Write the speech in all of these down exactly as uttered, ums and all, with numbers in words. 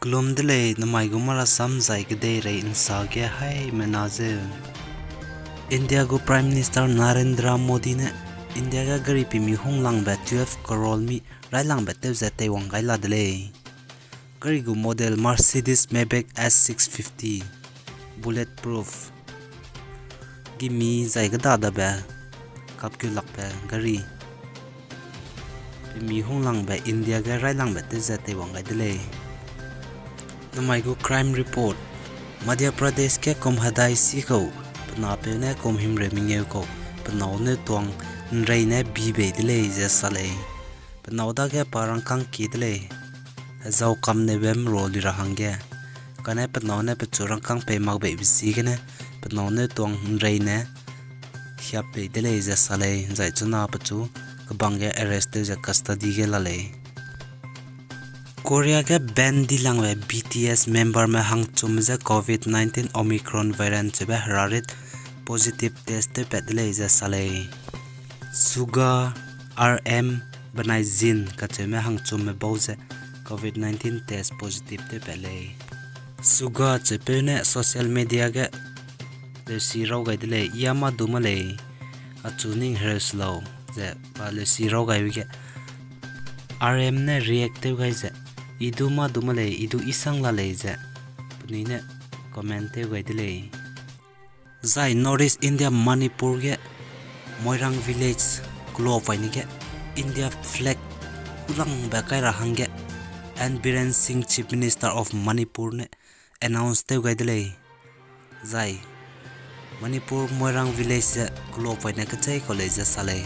Kelum de lei, namai gu marasam zai kedeirei nsa ge haimena zeu. India gu Prime Minister Narendra Modi ne India ge gari pemi hunglangbe twelve crore mi railangbe tew ze teiwang gai la de lei. Gari gu model Mercedes Maybach S six fifty, bulletproof. Gimi zai keda dabe, kapkeu lakbe gari pemi hunglangbe India ge railangbe tew ze teiwang gai de lei. Namai gu crime report, Madhya Pradesh ge kum hedai si kau, pe napeu ne kum himreu mengeu kau, pe nâu ne tuang nrei ne bi bei de lei ze sa lei. Pe nâu dage pa rangkâng kie de lei. Hezau kam neube mrua li ra hangge. Kane pe nâu ne pechu rangkâng pei mak beibe ziegene, pe nâu ne tuang nrei ne hiap bei de lei ze sa lei, zai chuna pechu kebang ge arrest tew ze custody ge la lei. Korea ge ban dilangbe B T S memberme hangchumme je Covid nineteen Omicron variant cheube herarit positive test tewpat de lei ze sa lei. Suga R M benai Jin kacheume hangchumme bau ze Covid nineteen test positive tewpat lei. Suga cheupeu ne social media ge leusi raw gai de lei, I a mâ du ma lei, achu ning hereu se lau, ze pa leusi raw gaibe ge R M ne react tew gai ze, I du mâ du ma lei, I du isang la lei, ze penui ne comment tew gai de lei. Zai North East India Manipur ge Moirang Village keloa paine ge India flag hulangbe kai ra hangge N Biren Singh, Chief Minister of Manipur ne announce tew gai de lei. Zai Manipur Moirang Village ze keloa paine kechei kau lei ze sa lei.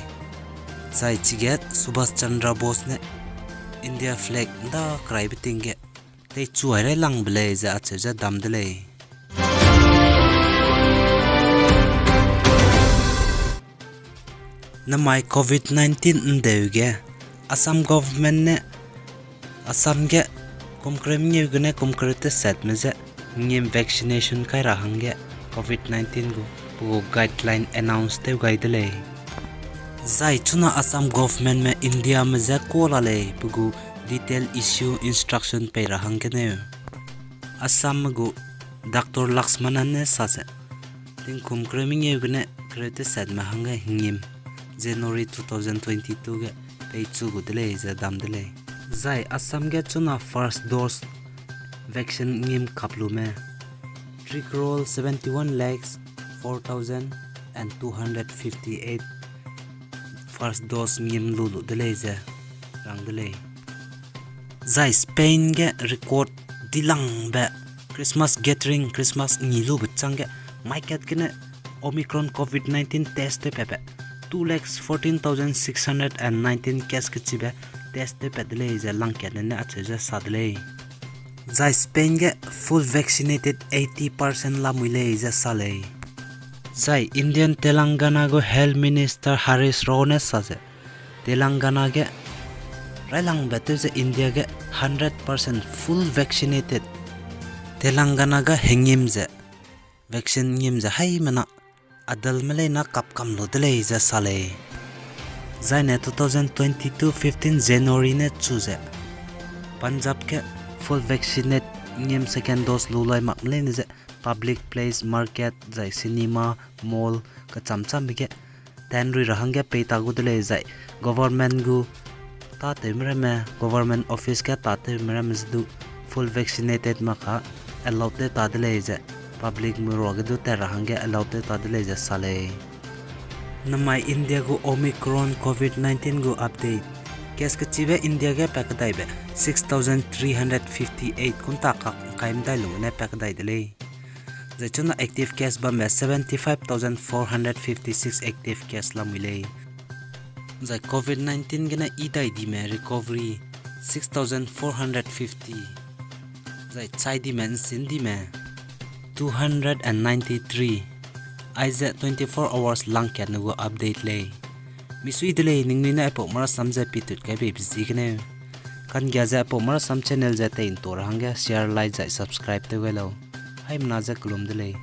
Zai chige Subhas Chandra Bose ne India flag nda keraibe ting ge teichu ai railangbe lei ze acheu ze dam de lei. Namai Covid nineteen ndeu ge, Assam government ne Assam ge kum kereu mengeu gene kum kereu tesatme je ngim vaccination kai ra hangge Covid nineteen gu pe gu guideline announce tew gai de lei. Zai chuna Assam governmentme Indiame je kau la lei pe gu detail issue instruction pei ra hangge neu. Assamme gu Doctor Laxmanan ne sa ze, tingkum kereu mengeu gene kereu tesatme hangge ngim, January two thousand twenty-two ge peichu gu de lei ze dam de lei. Zai Assam ge chuna first dose vaccine ngim kap lume three crore seventy-one lakhs four thousand and two hundred fifty-eight first dose ngim lu lu de lei ze rang de lei. Zai Spain ge record dilangbe Christmas gathering, Christmas ngi lube chângge, mai kat gene Omicron Covid nineteen test tewpatbe two lakhs fourteen thousand six hundred and nineteen case kechibe test tewpat de lei ze langkatne ne acheu ze sa de lei. Zai Spain ge full vaccinated eighty percent lamui lei ze sa lei. Zai Indian Telangana gu Health Minister Harish Rao ne sa ze, Telangana ge railangbe tew ze India ge hundred percent full vaccinated, Telangana ga hengim ze vaccine ngim ze haimena adultme leine kap kam lu de lei ze sa lei. Zaine two thousand twenty-two fifteen January ne chu ze Punjab ge full vaccinate ngim second dose lu lai makme leine ze public place, market, zai cinema, mall, kecham chambe ge tanrui ra hangge pei ta gu de lei zai government gu tâtewme ramme, government office ge tâtewme ramme ze du full vaccinated mak ka allowed tew ta de lei ze public mui ruage du tat ra hangge allowed tew ta de lei ze sa lei. Namai India gu Omicron Covid nineteen gu update. Case kechibe India ge pakdaibe six thousand three hundred fifty-eight kunta kak ngkai medai lung gene pakdai de lei. Zai chuna active case bambe seventy-five thousand four hundred fifty-six active case lamui lei. Zai Covid nineteen gene i dai dime recovery six thousand four hundred fifty. Zai chai dime nsin dime two hundred and ninety-three. Aize twenty-four hours langkatne gu update lei. Misui de lei, ningnui ne aipau marasam ze pitut kai beibe ziegeneu. Kanggia ze aipau marasam channel ze tei ntua ra hangge share, like zai subscribe tew gai lau. Haimena ze kelum de lei.